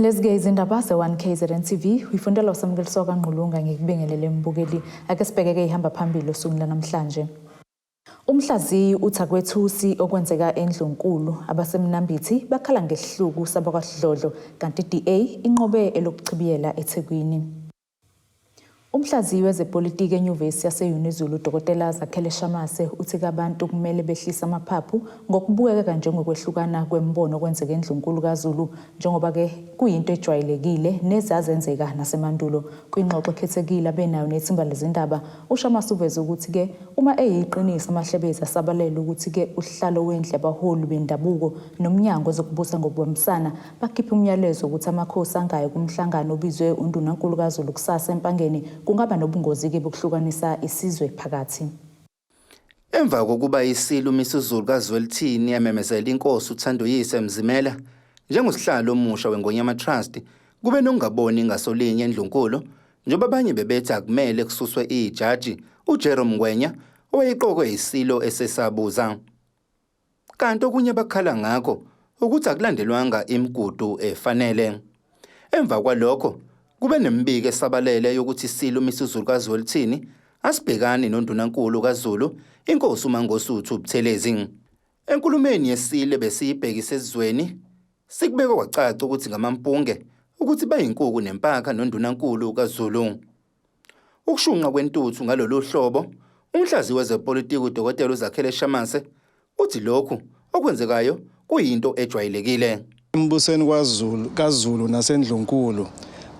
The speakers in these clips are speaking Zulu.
Lezi-ke izindaba ze-1 KZN TV, uyifundela uSamukeliswa kaNgqulunga. Ngikubingelele mbukeli. Ake sibheke-ke ihamba phambili osukwini lanamhlanje. Umhlaziyi uthi akwethusi okwenzeka eNdlunkulu, abaseMnambithi bakhala ngesihluku sabakwaSidlodlo kanti i-DA inqobe elokuchibiyela eThekwini. Umhlaziyi wezepolitiki eNyuvesi yase-Unizulu uDokotela Zakhele Shamase uthi kabantu kumele behlise amaphaphu ngokubukeka njengokwehlukana kwemibono okwenzeka eNdlunkulu kaZulu njengoba-ke kuyinto ejwayelekile nezazenzeka nasemandulo. Kwingxoxo ekhethekile abenayo nethimba lezindaba, uShamase uveze ukuthi-ke uma eyiqiniso amahlebezi asabalele ukuthi-ke usihlalo wendlu yabaholi bendabuko nomnyango wezokubusa ngokubambisana bakhiphe umyalezo ukuthi amakhosi angayi kumhlangano obizwe undunankulu kaZulu kusasa eMpangeni kungaba nobungozi-ke bokuhlukanisa isizwe phakathi. Emva kokuba iSilo uMisuzulu kaZwelithini ememezela inkosi uThandoyise Mzimela njengosihlalo omusha weNgonyama Trust, kube nokungaboni ngasolinye eNdlunkulu njengoba abanye bebethi akumele kususwe ijaji uJerome Ngwenya owayeqokwe yiSilo esesabuza. Kanti okunye abakhala ngakho ukuthi akulandelwanga imigudu efanele. Emva kwalokho kube nemibiko esabalele yokuthi iSilo uMisuzulu kaZwelithini asibhekani noNdunankulu kaZulu inkosi uMangosuthu Buthelezi. Enkulumeni yeSilo ebesiyibhekise esizweni sikubeke kwacaca ukuthi ngamampunge ukuthi bayinkuku nempaka noNdunankulu kaZulu. Ukushunqa kwentuthu ngalolu hlobo, umhlaziyi wezepolitiki uDokotela uZakhele Shamase uthi lokhu okwenzekayo kuyinto ejwayelekile. Embusweni kwaZulu, kaZulu naseNdlunkulu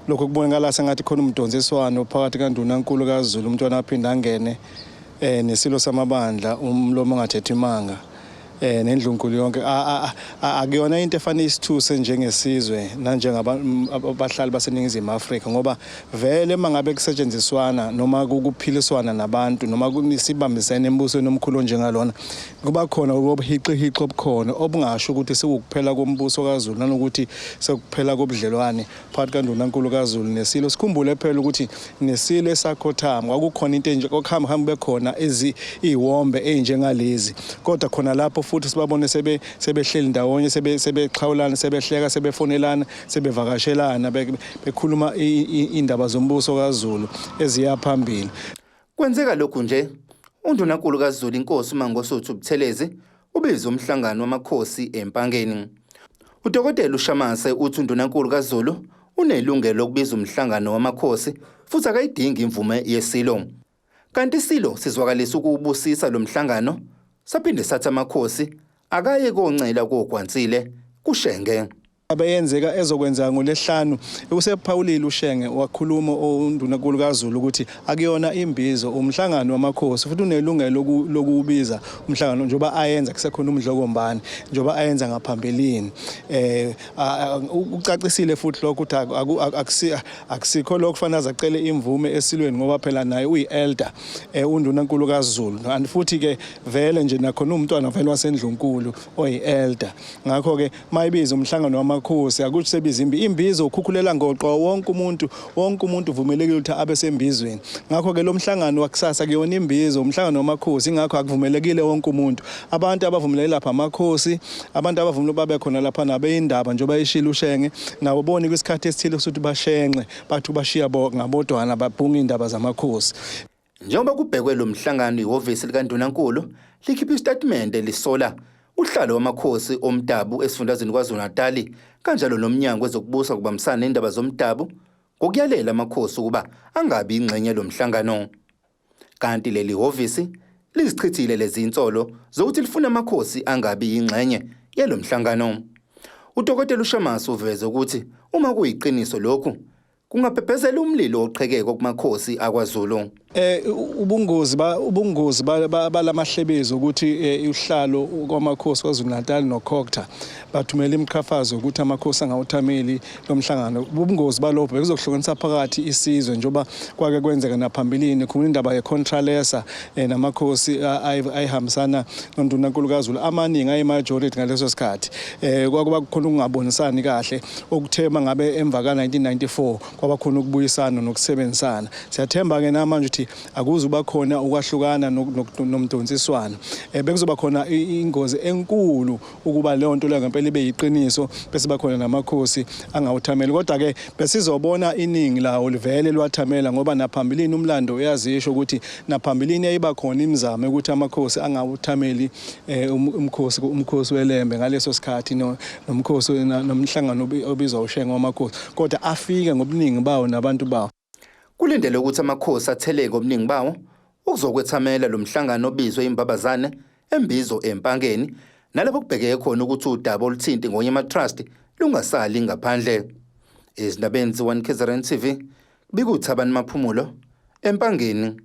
lokho kubonakala sengathi khona umdonsiswano phakathi kaNdunankulu kaZulu umntwana aphinde angene nesilo samabandla umlomo ongathethi imanga nendlunkulu yonke. Akuyona into efanele isithuse njengesizwe nanjengabahlali baseNingizimu Afrika, ngoba vele mangabe kusetshenziswana noma kuphiliswana nabantu noma sibambisene embusweni omkhulu onjengalona, kuba khona ubuhiqihiqi obukhona obungasho ukuthi sekukuphela kombuso kaZulu nanokuthi sekuphela kobudlelwane phakathi kaNdunankulu kaZulu neSilo. Sikhumbule phela ukuthi neSilo esakhothama kwakukhona into enje, kwakuhamba hamba bekhona iziwombe ezinjengalezi, kodwa khona lapho futhi sibabone sebehleli ndawonye, sebexhawulana, sebehleka, sebefonelana, sebevakashelana, bekhuluma indaba zombuso kaZulu eziya phambili. Kwenzeka lokhu nje, uNdunankulu kaZulu inkosi uMangosuthu Buthelezi ubize umhlangano wamakhosi eMpangeni. UDokotela uShamase uthi uNdunankulu kaZulu unelungelo lokubiza umhlangano wamakhosi futhi akayidingi imvume yeSilo. Kanti iSilo sizwakalisa ukuwubusisa lo mhlangano, saphinde sathi amakhosi akaye koncela kogwansile kuShenge. Abeyenzeka ezokwenzeka ngoLwesihlanu usephawulile uShenge wakhuluma uNdunankulu kaZulu ukuthi akuyona imbizo, umhlangano wamakhosi, futhi unelungelo lokuwubiza umhlangano njengoba ayenza kusekhona uMdlokombane, njengoba ayenza ngaphambilini. Ucacisile futhi lokho ukuthi akusikho lokho kufanele azacele imvume esilweni, ngoba phela naye uyi-elder uNdunankulu kaZulu, and futhi-ke vele nje nakhona umntwana vele wasendlunkulu oyi-elder. Ngakho-ke mayibiza umhlangano wamakhosi akusho sebiza imbi imbizo ukhukhulela ngoqo wonke umuntu, wonke umuntu uvumelekile ukuthi abe sembizweni. Ngakho-ke lo mhlangano wakusasa kuyona imbizo, umhlangano wamakhosi, ingakho akuvumelekile wonke umuntu. Abantu abavumelekile lapha amakhosi, abantu abavumelekile babe khona lapha nabeyindaba njengoba ishilo uShenge, nabo boni kwisikhathi esithile ukuthi bashenxe bathi bashiya ngabodwana babhunga iy'ndaba zamakhosi. Njengoba kubhekwe lo mhlangano, ihhovisi likaNdunankulu likhiphe isitatimende lisola uhlalo wamakhosi omdabu esifundazweni KwaZulu-Natali kanjalo nomnyango wezokubusa kubambisana nendaba zomdabu ngokuyalela amakhosi ukuba angabi ingxenye lo mhlangano. Kanti leli hhovisi lizichithile lezi insolo zokuthi lifuna amakhosi angabi yingxenye yalo mhlangano. UDokotela uShamase uveze ukuthi uma kuyiqiniso lokhu kungabhebhezela umlilo oqhekeko kumakhosi akwaZulu. Ubungozi balamahlebezi ukuthi uhlalo kwamakhosi KwaZulu Natal noCogta bathumela imiqhafazo ukuthi amakhosi angawuthameli lo mhlangano. Ubungozi balokho bekuzokuhlukanisa phakathi isizwe njengoba kwake kwenzeka naphambilini. Khumula indaba yeContralesa namakhosi ayihambisana noNdunankulu kaZulu amaningi ayi-majority ngaleso sikhathi. Kwakuba kukhona ukungabonisani kahle okuthe mangabe emva ka-1994 kwaba khona ukubuyisana nokusebenzisana. Siyathemba-ke namanje ukuthi ukuthi akuzuba khona ukwahlukana nomdonsiswano. Bekuzoba khona ingozi enkulu ukuba leyo nto leyo ngempela ibe yiqiniso, bese bakhona namakhosi angawuthameli. Kodwa-ke besizobona iningi lawo livele liwathamela, ngoba naphambilini umlando uyazisho ukuthi naphambilini yayiba khona imizamo yokuthi amakhosi angawuthameli umkhosi weLembe ngaleso sikhathi, nomkhosi nomhlangano obizwa uShenge wamakhosi, kodwa afike ngobuningi bawo nabantu bawo. Kulindelwe ukuthi amakhosi atheleke ngobuningi bawo ukuzokwethamela lo mhlangano obizwe iMbabazane eMbizo eMpangeni, nalapho kubhekeke khona ukuthi udaba oluthinta iNgonyama Trust lungasali ngaphandle. Ezindabeni ze-1 KZN TV, kubika uThabani Maphumulo eMpangeni.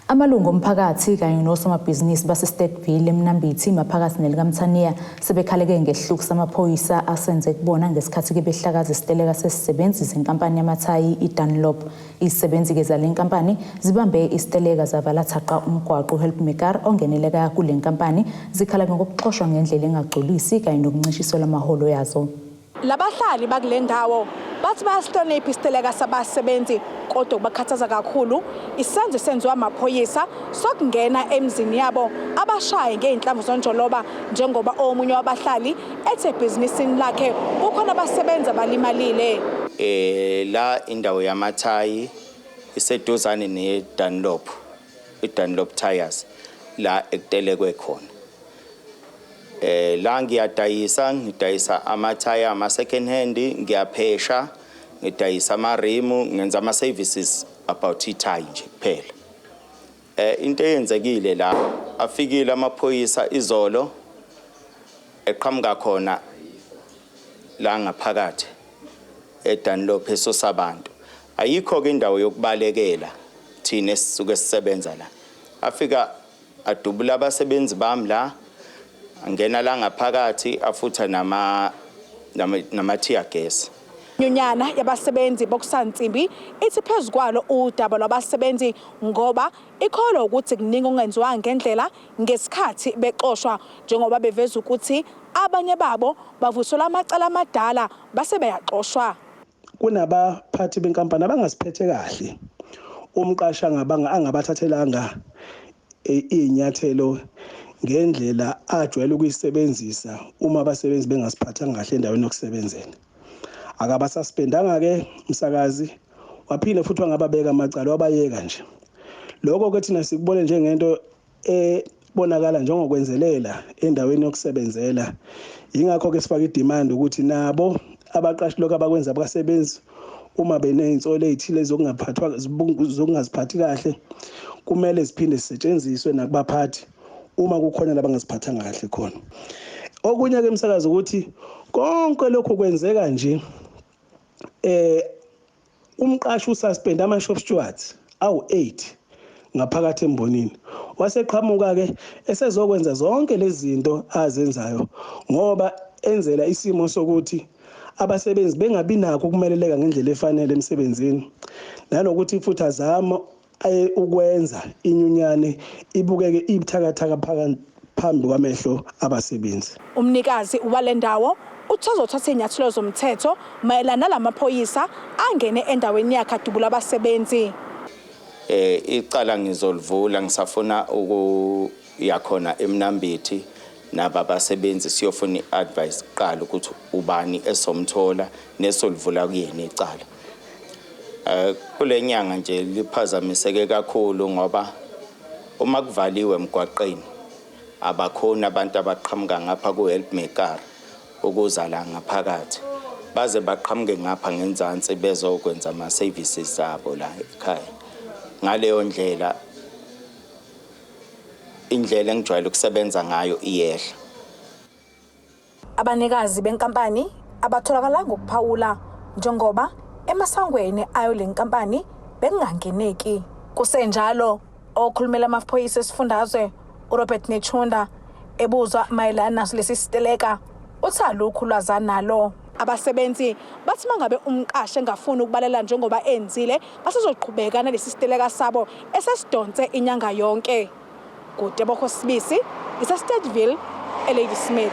Amalungu omphakathi kanye nosomabhizinisi baseSteadville eMnambithi maphakathi nelikaMthaniya sebekhaleke ngesihluku samaphoyisa asenze kubona ngesikhathi-ke behlakaza isiteleka sesisebenzi zenkampani yamathayi iDunlop. Izisebenzi-ke zale nkampani zibambe isiteleka zavala thaqa umgwaqo uHelpmekaar ongeneleka kule nkampani, zikhala ngokuxoshwa ngendlela engagculisi kanye nokuncishiselwa amaholo yazo. Labahlali bakule ndawo bathi bayasihlonipha isiteleka sabasebenzi, kodwa okubakhathaza kakhulu isenzo esenziwa amaphoyisa sokungena emzini yabo abashaye ngey'nhlamvu zonjoloba, njengoba omunye wabahlali ethi ebhizinisini lakhe kukhona abasebenzi abalimalile. La indawo yamathayi iseduzane ne-Dunlop, i-Dunlop Tires la ekutelekwe khona. La ngiyadayisa, ngidayisa amathaya ama second hand, ngiyaphesha, ngidayisa amarimu, ngenza ama services about ithayi nje kuphela. Into eyenzekile la, afikile amaphoyisa izolo eqhamuka khona la ngaphakathi eDunlop esosabantu. Ayikho ke indawo yokubalekela thina esisuke sisebenza la. Afika adubula abasebenzi bami la, angena la ngaphakathi afutha nama tear gas. Nyunyana yabasebenzi bokusansimbi ithi phezu kwalo udaba lwabasebenzi, ngoba ikholwa ukuthi kuningi okungenziwanga ngendlela ngesikhathi bexoshwa, njengoba beveza ukuthi abanye babo bavuselwa amacala amadala base beyaxoshwa. Kunabaphathi benkampani abangasiphethe kahle, umqashi angabathathelanga iy'nyathelo ngendlela ajwayele ukuyisebenzisa uma abasebenzi bengasiphathanga kahle endaweni yokusebenzela. Akabasuspendanga-ke umsakazi, waphinde futhi wangababeka amacala, wabayeka nje. Lokho-ke thina sikubone njengento ebonakala njengokwenzelela endaweni yokusebenzela. Yingakho-ke sifake i-demand ukuthi nabo abaqashi lokhu abakwenza abasebenzi uma beney'nsolo ey'thile zokungaziphathi kahle, kumele ziphinde zisetshenziswe nakubaphathi uma kukhona labangaziphathanga kahle khona. Okunye-ke umsakazi ukuthi konke lokhu kwenzeka nje umqashi ususpend ama-shop stewards awu-8 ngaphakathi embonini, waseqhamuka-ke esezokwenza zonke lezi zinto azenzayo ngoba enzela isimo sokuthi abasebenzi bengabi nakho ukumeleleka ngendlela efanele emsebenzini, nanokuthi futhi azama ukwenza inyunyane ibukeke ibuthakathaka phambi kwamehlo abasebenzi. Umnikazi wale ndawo uthi uzothatha iy'nyathelo zomthetho mayelana nalamaphoyisa angene endaweni yakhe adubula abasebenzi. Icala ngizolivula, ngisafuna ukuya khona eMnambithi naba abasebenzi siyofuna i-advice kuqala ukuthi ubani esomthola nesolivula kuyena icala. Kule nyanga nje liphazamiseke kakhulu ngoba uma kuvaliwe emgwaqeni abakhoni abantu abaqhamuka ngapha ku-Helpmekaar ukuza la ngaphakathi, baze baqhamuke ngapha ngenzansi bezokwenza ama-services abo la ekhaya. Ngaleyo ndlela indlela engijwayele ukusebenza ngayo iyehla. Abanikazi benkampani abatholakala ngokuphawula, njengoba emasangweni ayo le nkampani bekungangeneki. Kusenjalo, okhulumela amaphoyisa esifundazwe uRobert Netshiunda ebuzwa mayelana naso lesi siteleka, uthi alukho ulwazi analo. Abasebenzi bathi mangabe umqashi engafuni ukubalela njengoba enzile, basezoqhubeka nalesi siteleka sabo esesidonse inyanga yonke. KuTebogo Sibisi, iseSteadville, eLadysmith.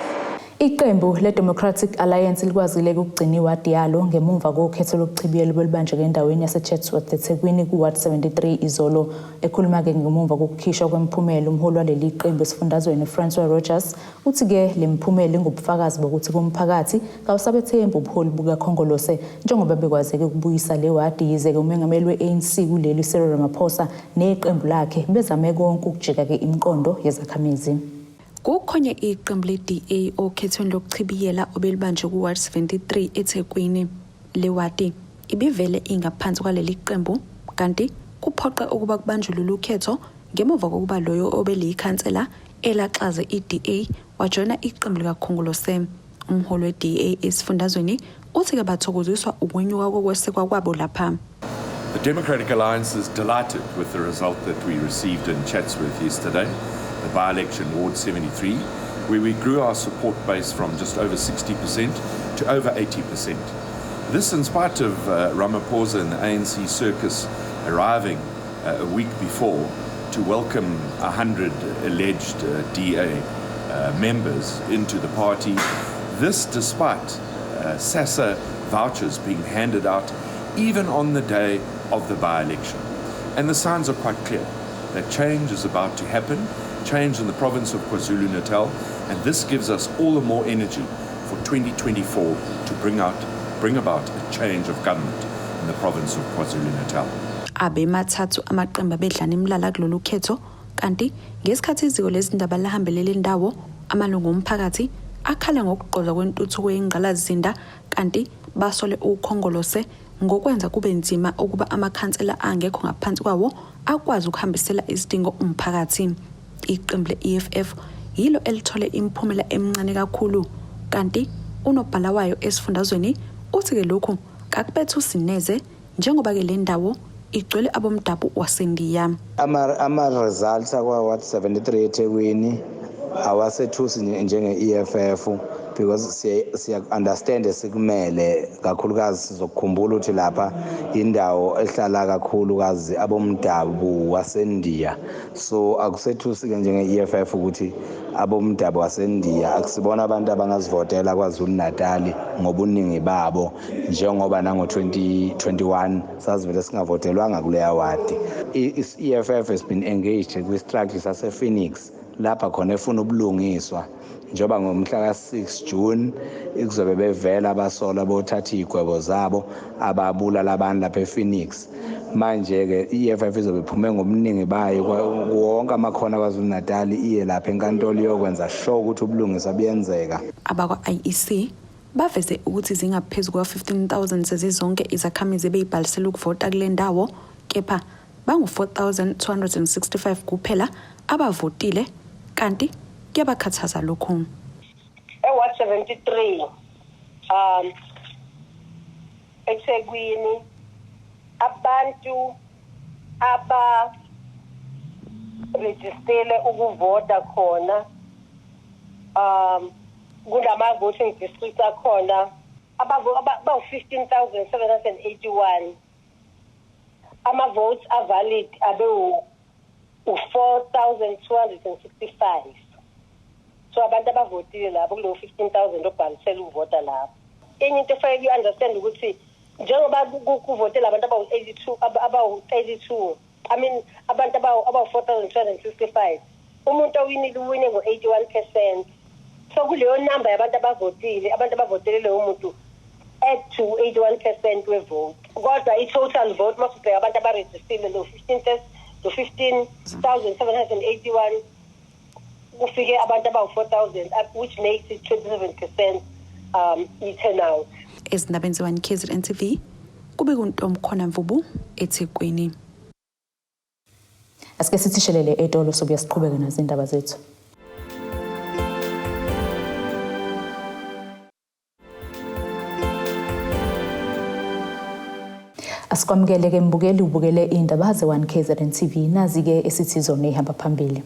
Iqembu le-Democratic Alliance likwazile ukugcina iwadi yalo ngemumva kokhetho lokuchibiyela obelibanjwe endaweni yaseChatsworth eThekwini ku-Ward 73 izolo. Ekhuluma-ke ngemumva kokukhishwa kwemiphumela, umholi waleli qembu esifundazweni uFrancois Rogers uthi-ke le miphumela ingubufakazi bokuthi kumphakathi kawusabethembi ubuholi bukaKhongolose njengoba bekwazeke ukubuyisa le wadi yize-ke umengameli we-ANC kuleli uCyril Ramaphosa neqembu lakhe bezame konke ukujika-ke imiqondo yezakhamizi. Kukhonye iqembu le-DA okhethweni lokuchibiyela obelibanjwe ku-Ward 73 eThekwini. Le wadi ibivele ingaphansi kwaleli qembu kanti kuphoqe ukuba kubanjwe lolu khetho ngemuva kokuba loyo obeliyikhansela elaxaze i-DA wajoyina iqembu likaKhongolose. Umholi we-DA esifundazweni uthi-ke bathokoziswa ukwenyuka kokwesekwa kwabo lapha. The Democratic Alliance is delighted with the result that we received in Chatsworth yesterday, the by-election Ward 73, where we grew our support base from just over 60% to over 80%. This in spite of Ramaphosa and the ANC circus arriving a week before to welcome 100 alleged DA members into the party. This despite SASSA vouchers being handed out even on the day of the by-election. And the signs are quite clear that change is about to happen, change in the province of KwaZulu-Natal, and this gives us all the more energy for 2024 to bring about a change of government in the province of KwaZulu-Natal. Abemathathu amaqembu abedlana imilala kulolu khetho kanti ngesikhathi iziko lezindaba lahambelele indawo amalungu omphakathi akhala ngokugqoza kwentuthuko yengqalasizinda kanti basole uKhongolose ngokwenza kube nzima ukuba amakhansela angekho ngaphansi kwawo akwazi ukuhambisela izidingo umphakathi. Iqembu le-EFF yilo elithole imiphumela emincane kakhulu kanti unobhala wayo esifundazweni uthi-ke lokhu kakubethusi neze njengoba-ke le ndawo igcwele abomdabu waseNdiya. Ama-results akwa-Ward 73 eThekwini awasethusi njenge-EFF because siya-understand sikumele kakhulukazi sizokukhumbula ukuthi lapha indawo ehlala kakhulukazi abomdabu waseNdiya, so akusethusi-ke njenge-EFF ukuthi abomdabu waseNdiya akusibona abantu abangazivotela KwaZulu Natal ngobuningi babo, njengoba nango-2021 sasivele singavotelwanga kuleya wadi. I-EFF has been engaged kwi-struggle sase-Phoenix lapha khona efuna ubulungiswa, njengoba ngomhla ka-6 June kuzobe bevela abasolwa bothatha iy'gwebo zabo ababulala abantu lapha ePhoenix. Manje-ke i-EFF izobe iphume ngobuningi bayo wonke amakhona KwaZulu Natal iye lapha enkantolo iyokwenza sure ukuthi ubulungiswa buyenzeka. Abakwa-IEC baveze ukuthi zingaphezu kuka-15,000 sezizonke izakhamizi ebeyibhalisela ukuvota kule ndawo, kepha bangu-4,265 kuphela abavotile kanti kuyabakhathaza lokhu. E-Ward 73 eThekwini abantu abarejistele ukuvota khona kulama voting districts akhona abawu-15,781, ama-votes a-valid abe u-4,265. So abantu abavotile lapho kulowo 15,000 obhalisele ukuvota lapho. Enye into efanele u-understand ukuthi njengoba kuvotela abantu abawu-82, abawu-32, I mean abantu abawu-4,265, umuntu owinile uwine ngo-81%. So kuleyo number yabantu abavotile, abantu abavotele leyo muntu, add to 81% we-vote. Kodwa i-total vote masubheka abantu abarejistile, lo 15 lo 15,781 kufike abantu abawu-4,000, which makes it 27% i-turnout. Ezindabeni ze-1 KZN TV kube kuntomkhona Mvubu eThekwini. Asike sithi shelele etolo, sobuya siqhubeke nazo indaba zethu. Asikwamukele-ke mbukeli, ubukele iy'ndaba ze-1 KZN TV. Nazi-ke esithi zona ey'hamba phambili.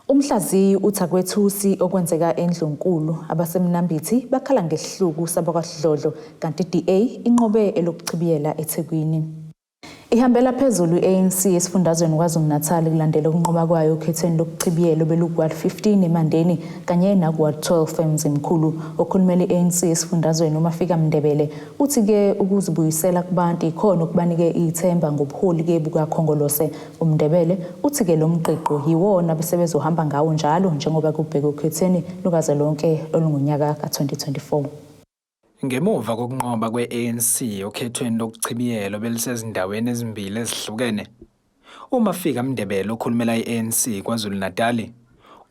Umhlaziyi uthi akwethusi okwenzeka eNdlunkulu, abaseMnambithi bakhala ngesihluku sabakwaSidlodlo kanti i-DA inqobe elokuchibiyela eThekwini. Ihambela phezulu i-ANC esifundazweni KwaZulu-Natal kulandela ukunqoba kwayo okhethweni lokuchibiyela obeluku-Ward 15 eMandeni kanye naku-Ward 12 eMzimkhulu. Okhulumela i-ANC esifundazweni uMafika Mndebele uthi-ke ukuzibuyisela kubantu ikhona okubanike ithemba ngobuholi-ke bukaKhongolose. UMndebele uthi-ke lo mgqigqo yiwona abesebezohamba ngawo njalo njengoba kubhekwe okhethweni lukazwelonke olungonyaka ka-2024. Ngemuva kokunqoba kwe-ANC okhethweni lokuchibiyela obelusezindaweni ezimbili ezihlukene, uMafika Mndebele okhulumela i-ANC KwaZulu-Natali,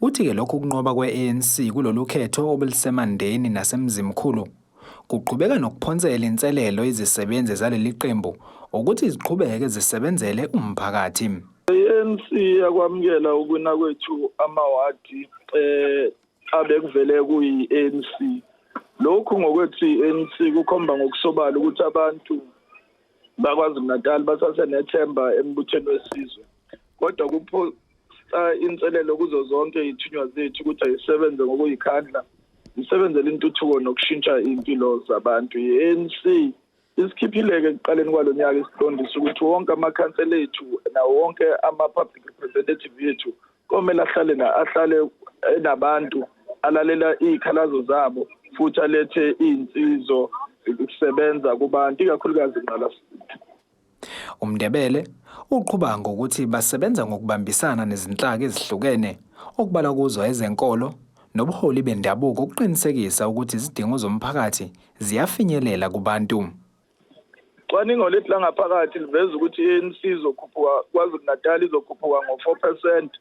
uthi-ke lokhu kunqoba kwe-ANC kulolu khetho obeluseMandeni naseMzimkhulu kuqhubeka nokuphonsela inselelo izisebenzi zaleli qembu ukuthi ziqhubeke zisebenzele umphakathi. I-ANC iyakwamukela ukuwina kwethu amawadi eh abekuvele kuyi-ANC. Lokhu ngokwethu i-ANC kukhomba ngokusobala ukuthi abantu bakwaZulu-Natal basasenethemba embuthweni wesizwe. Kodwa kuphosa inselelo kuzo zonke izithunywa zethu ukuthi ayisebenze ngokuyikhandla, zisebenzele intuthuko nokushintsha iy'mpilo zabantu. I-ANC Isikhiphile-ke ekuqaleni kwalo nyaka isiqondisa ukuthi wonke amakhansela ethu nawo wonke ama-public representative yethu komele ahlale ahlale enabantu alalela iy'khalazo zabo futhi alethe iy'nsizo ukusebenza kubantu ikakhulukazi ingqalasizinda. UMndebele uqhuba ngokuthi basebenza ngokubambisana nezinhlaka ezihlukene okubalwa kuzo ezenkolo nobuholi bendabuko ukuqinisekisa ukuthi izidingo zomphakathi ziyafinyelela kubantu. Cwaningo lethu langaphakathi liveza ukuthi i-ANC izokhuphuka KwaZulu-Natal izokhuphuka ngo-4 percent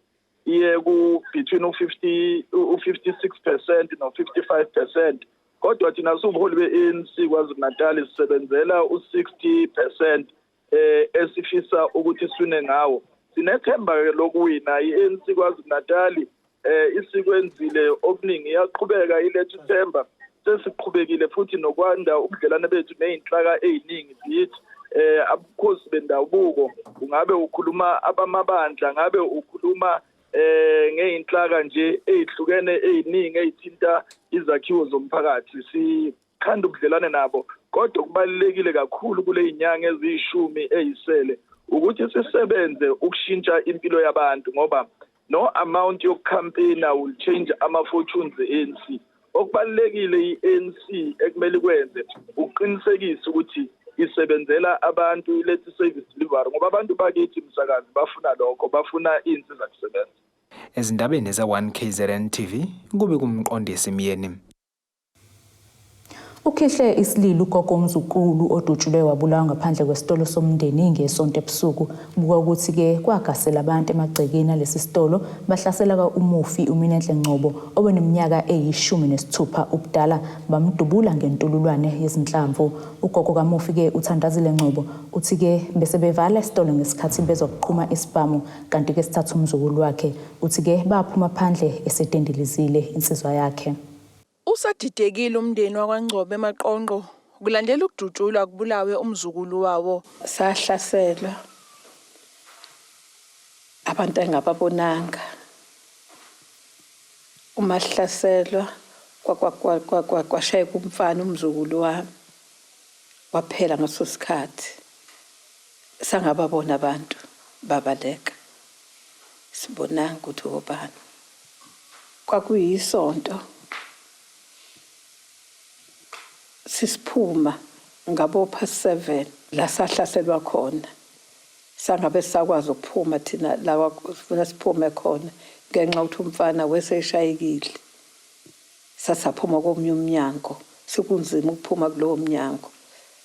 iye ku-between u-50 u-56 percent no-55 percent kodwa thina siwubuholi be-ANC KwaZulu-Natal sisebenzela u-60 percent eh esifisa ukuthi siwine ngawo sinethemba ke lokuwina i-ANC KwaZulu-Natal eh isikwenzile okuningi iyaqhubeka iletha ithemba sesiqhubekile futhi nokwanda ubudlelwane bethu nezinhlaka eziningi bithi eh abukhosi bendabuko ungabe ukhuluma abamabandla ngabe ukhuluma eh ngeinhlaka nje ezihlukene eziningi ezithinta izakhiwo zomphakathi si khanda ubudlelwane nabo kodwa kubalulekile kakhulu kule yinyanga eziyishumi eyisele ukuthi sisebenze ukushintsha impilo yabantu ngoba no amount yokucampaigna will change ama-fortunes e-ANC okubalulekile i-ANC ekumele ikwenze ukuqinisekisa ukuthi isebenzela abantu ilethe service delivery ngoba abantu bakithi msakazi bafuna lokho bafuna iy'nsiza kusebenza Ezindabeni ze-1 KZN TV kube kumqondisi Myeni. Ukhihle isililo ugogo umzukulu odutshulwe wabulawa ngaphandle kwesitolo somndeni ngeSonto ebusuku. Kubuka ukuthi-ke kwagasela abantu emagcekeni alesi sitolo bahlasela umufi uMinenhle Ngcobo obeneminyaka eyishumi nesithupha ubudala bamdubula ngentululwane yezinhlamvu. Ugogo kamufi-ke uThandazile Ngcobo uthi-ke bese bevala isitolo ngesikhathi bezwa kuqhuma isibhamu kanti-ke sithatha umzukulu wakhe. Uthi-ke baphuma phandle esedindilizile insizwa yakhe. Usadidekile umndeni wakwaNgcobo eMaqonqo kulandela ukudutshulwa kubulawe umzukulu wawo. Sahlaselwa abantu engababonanga. Uma sihlaselwa kwashayeka umfana umzukulu wami waphela ngaso sikhathi. Sangababona abantu babaleka. Sibonanga ukuthi obani. Kwakuyisonto sisiphuma ngabo past 7 la sahlaselwa khona sangabe sisakwazi ukuphuma thina la kwakufuna siphume khona ngenxa yokuthi umfana weseshayekile sasaphuma komunye umnyango sekunzima ukuphuma kulowo mnyango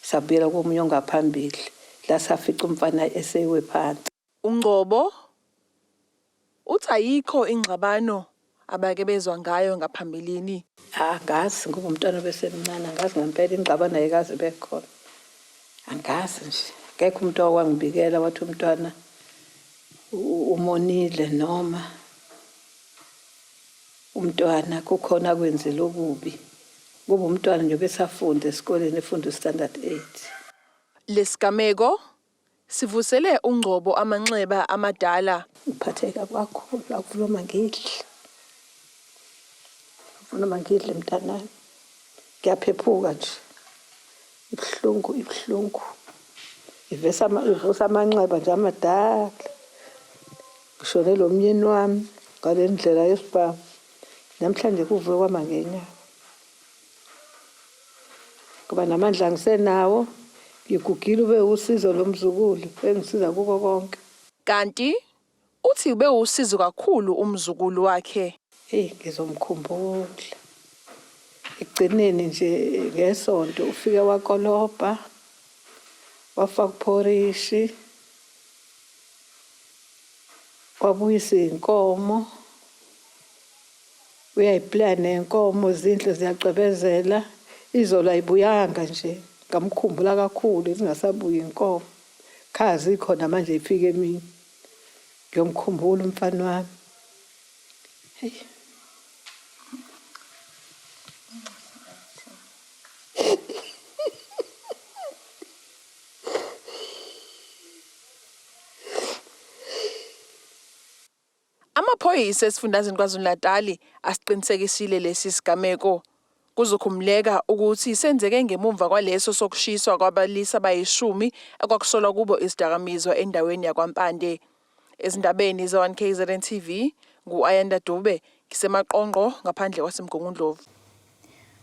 sabuyela komunye ongaphambili la safica umfana esewe phansi. UNgcobo Uthi ayikho ingxabano abake bezwa ngayo ngaphambilini. Angazi ngoba umntwana ubesemncane, angazi ngempela ingxabano ayikaze ibe khona. Angazi nje, akekho umuntu owangibikela wathi umntwana umonile noma umntwana kukhona akwenzile okubi. Ngoba umntwana nje ubesafunda esikoleni efunda u-standard 8. Lesigameko Sivusele uNgcobo amanxeba amadala. Ngiphatheka kakhulu akuvuma noma ngidle. Akuvuma noma ngidle mntanami. Ngiyaphephuka nje. Ibuhlungu ibuhlungu. Ivesa ivusa amanxeba nje amadala. Ngishonelwe umyeni wami ngale ndlela yesibhamu. Namhlanje kuvuke kwama ngenyawo. Ngoba namandla angisenawo, ngigugile ube usizo lo mzukulu engisiza kuko konke. Kanti uthi ubewusizo kakhulu umzukulu wakhe. Eyi ngizomkhumbula. Ekugcineni nje ngesonto ufike wakolobha, wafaka uphorishi, wabuyisa iy'nkomo. Uyayiplaya nenkomo zinhle ziyacwebezela. Izolo ayibuyanga nje ngamkhumbula kakhulu zingasabuyi inkomo. Kha zikhona manje ifike emini. Ngiyomkhumbula umfana wami. Hey. Amaphoyisa esifundazweni KwaZulu-Natali asiqinisekisile lesi sigameko. Kuzokhumbuleka ukuthi senzeke ngemumva kwaleso sokushiswa kwabalisa abayishumi ekwakusolwa kubo izidakamizwa endaweni yakwaMpande. Ezindabeni ze-1 KZN TV, ngu-Ayanda Dube, ngiseMaqongqo ngaphandle kwaseMgungundlovu.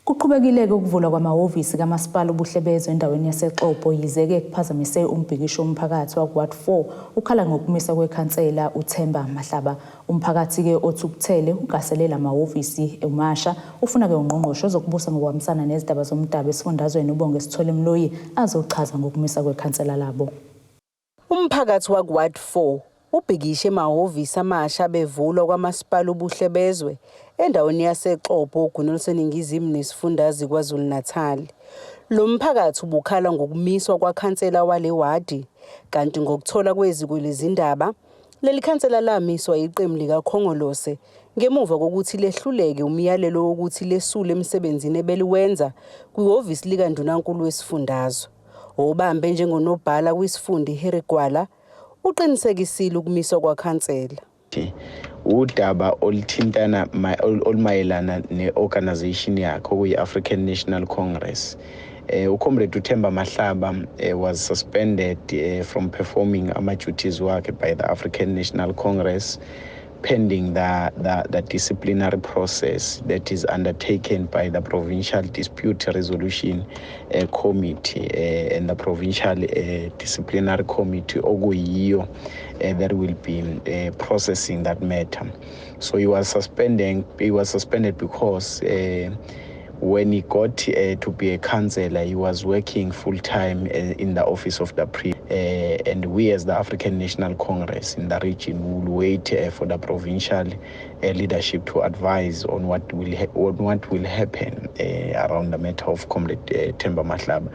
Kuqhubekile-ke ukuvulwa kwamahhovisi kaMasipala uBuhlebezwe endaweni yaseXobho yize-ke kuphazamise umbhikisho womphakathi waku-Ward 4 ukhala ngokumisa kwekhansela uThemba Mahlaba. Umphakathi-ke othukuthele ugasele la mahhovisi umasha ufuna-ke ungqongqoshe ozokubusa ngokuhambisana nezindaba zomdabu esifundazweni uBonge Sithole Mloyi azochaza ngokumisa kwekhansela labo. Umphakathi waku-Ward 4 ubhikishe emahhovisi amasha abevulwa kwaMasipala Ubuhlebezwe endaweni yaseXobho oGwini oluseNingizimu nesifundazwe KwaZulu-Natal. Lo mphakathi ubukhala ngokumiswa kwakhansela wale wadi kanti ngokuthola kweziko lezindaba, leli khansela lamiswa yiqembu likaKhongolose ngemuva kokuthi lehluleke umyalelo wokuthi lesule emsebenzini ebeliwenza kwihhovisi likaNdunankulu wesifundazwe. Obambe njengonobhala kwisifunda iHarry Gwala uqinisekisile ukumiswa kwakhansela. Udaba oluthintana olumayelana ne-organization yakhe okuyi-African National Congress. Ucomrade uThemba Mahlaba was suspended from performing ama-duties wakhe by the African National Congress pending the, the, the disciplinary process that is undertaken by the Provincial Dispute Resolution Committee and the Provincial Disciplinary Committee, okuyiyo that will be processing that matter. So he was suspending, he was suspended because when he got to be a councillor, he was working full-time in the office of the pre. And we as the African National Congress in the region will wait for the provincial leadership to advise on what will, on what will happen around the matter of Comrade Themba Mahlaba.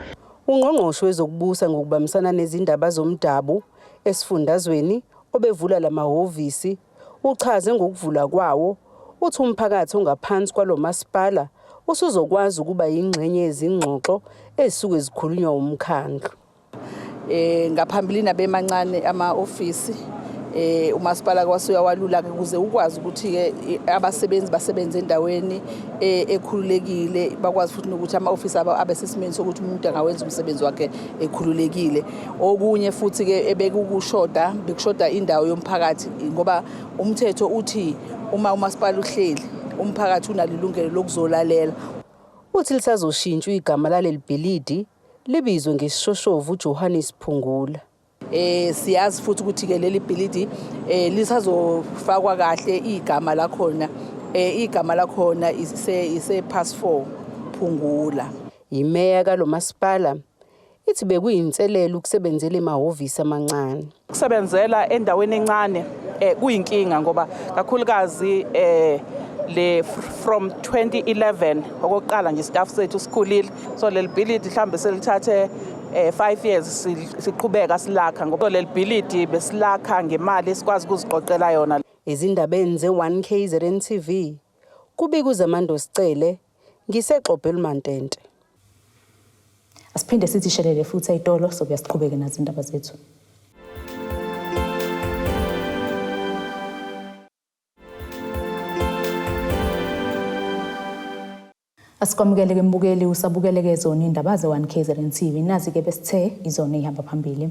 Ungqongqoshe wezokubusa ngokubambisana nezindaba zomdabu esifundazweni obevula lamahhovisi uchaze ngokuvula kwawo uthi umphakathi ongaphansi kwalo masipala usuzokwazi ukuba yingxenye yezingxoxo ezisuke zikhulunywa umkhandlu. Ngaphambilini abemancane ama-ofisi umasipala kwasuya walula ke ukuze ukwazi ukuthi ke abasebenzi basebenze endaweni ekhululekile bakwazi futhi nokuthi ama-ofisi abo abe sesimeni sokuthi umuntu angawenza umsebenzi wakhe ekhululekile. Okunye futhi ke ebekukushoda bekushoda indawo yomphakathi ngoba umthetho uthi uma umasipala uhleli umphakathi unalo ilungelo lokuzolalela. Uthi lisazoshintshwa igama laleli bhilidi libizwe ngesishoshovu uJohannes Phungula. Siyazi futhi ukuthi ke leli bhilidi lisazofakwa kahle igama lakhona igama lakhona ise pass 4 Phungula. Imeya kalomasipala ithi bekuyinselelo ukusebenzela emahhovisi amancane. Ukusebenzela endaweni encane kuyinkinga ngoba kakhulukazi le from 2011 okokuqala nje staff sethu sikhulile, so leli bhilidi mhlambe selithathe 5 years siqhubeka silakha ngoba leli bhilidi besilakha ngemali esikwazi ukuziqoqela yona. Ezindabeni ze-1 KZN TV kubika uZamando Sicele ngiseXobho eLumantente. Asiphinde sithi shelele futhi ayitolo sokuya siqhubeke nazo indaba zethu. Asikwamukele ke mbukeli usabukele ke zona indaba ze-1 KZN TV nazi ke besithe izona ey'hamba phambili.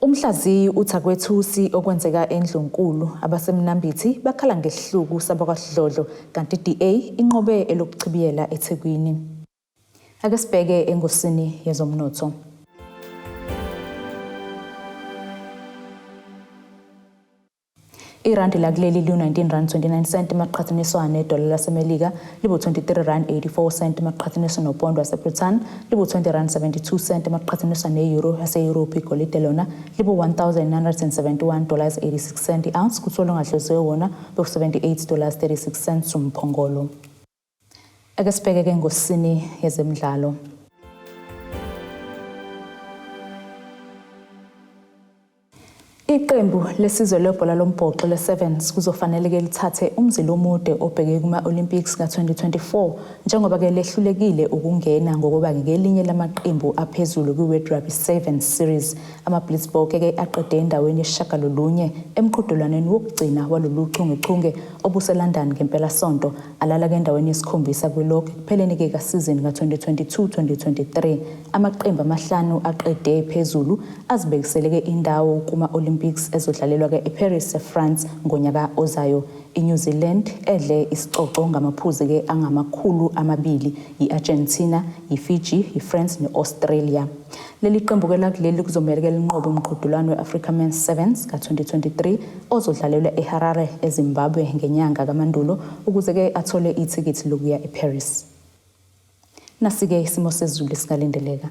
Umhlaziyi uthi akwethusi okwenzeka eNdlunkulu abaseMnambithi bakhala ngesihluku sabakwaSidlodlo kanti i-DA inqobe elokuchibiyela eThekwini. Ake sibheke engosini yezomnotho. Irandi lakuleli liwu-19 rand 29 cent maqhathaniswa nedola laseMelika libu-23 rand 84 cent maqhathaniswa nopondo waseBrithani libu-20 rand 72 cent maqhathaniswa ne-euro yase-Europe igolide lona libu-1971 dollars 86 cent i-ounce kuthi olungahloziwe wona beku-78 dollars 36 cents umphongolo. Ake sibheke ke ngosini yezemidlalo. Iqembu lesizwe lebhola lombhoxo le-Sevens kuzofanele ke lithathe umzila omude obheke kuma-Olympics ka-2024 njengoba ke lehlulekile ukungena ngokuba ngelinye lamaqembu aphezulu kwi-World Rugby Sevens Series. Ama-Blitzbokke ke aqede endaweni yesishagalolunye emqhudelwaneni wokugcina walolu chungechunge obuseLondon ngempelasonto alala ke endaweni yesikhombisa kwi-log ekupheleni ke kasizini ka-2022-2023. Amaqembu amahlanu aqede phezulu azibekiseleke indawo kuma-Olympics ezodlalelwa-ke eParis, eFrance ngonyaka ozayo. INew Zealand edle isicoco ngamaphuzu-ke angama-200, yi-Argentina, yiFiji, yiFrance ne-Australia. Leli qembu-ke lakuleli kuzomele-ke linqobe umqhudelwano we-Africa Men's Sevens ka-2023 ozodlalelwa eHarare, eZimbabwe ngenyanga kaMandulo ukuze-ke athole ithikithi lokuya eParis. Nasi-ke isimo sezulu esingalindeleka.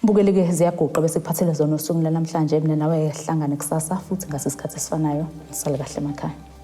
Mbukeli-ke ziyaguqa bese kuphathele zona osukwini lanamhlanje. Mina nawe hlangane kusasa futhi ngase sikhathi esifanayo. Nisale kahle emakhaya.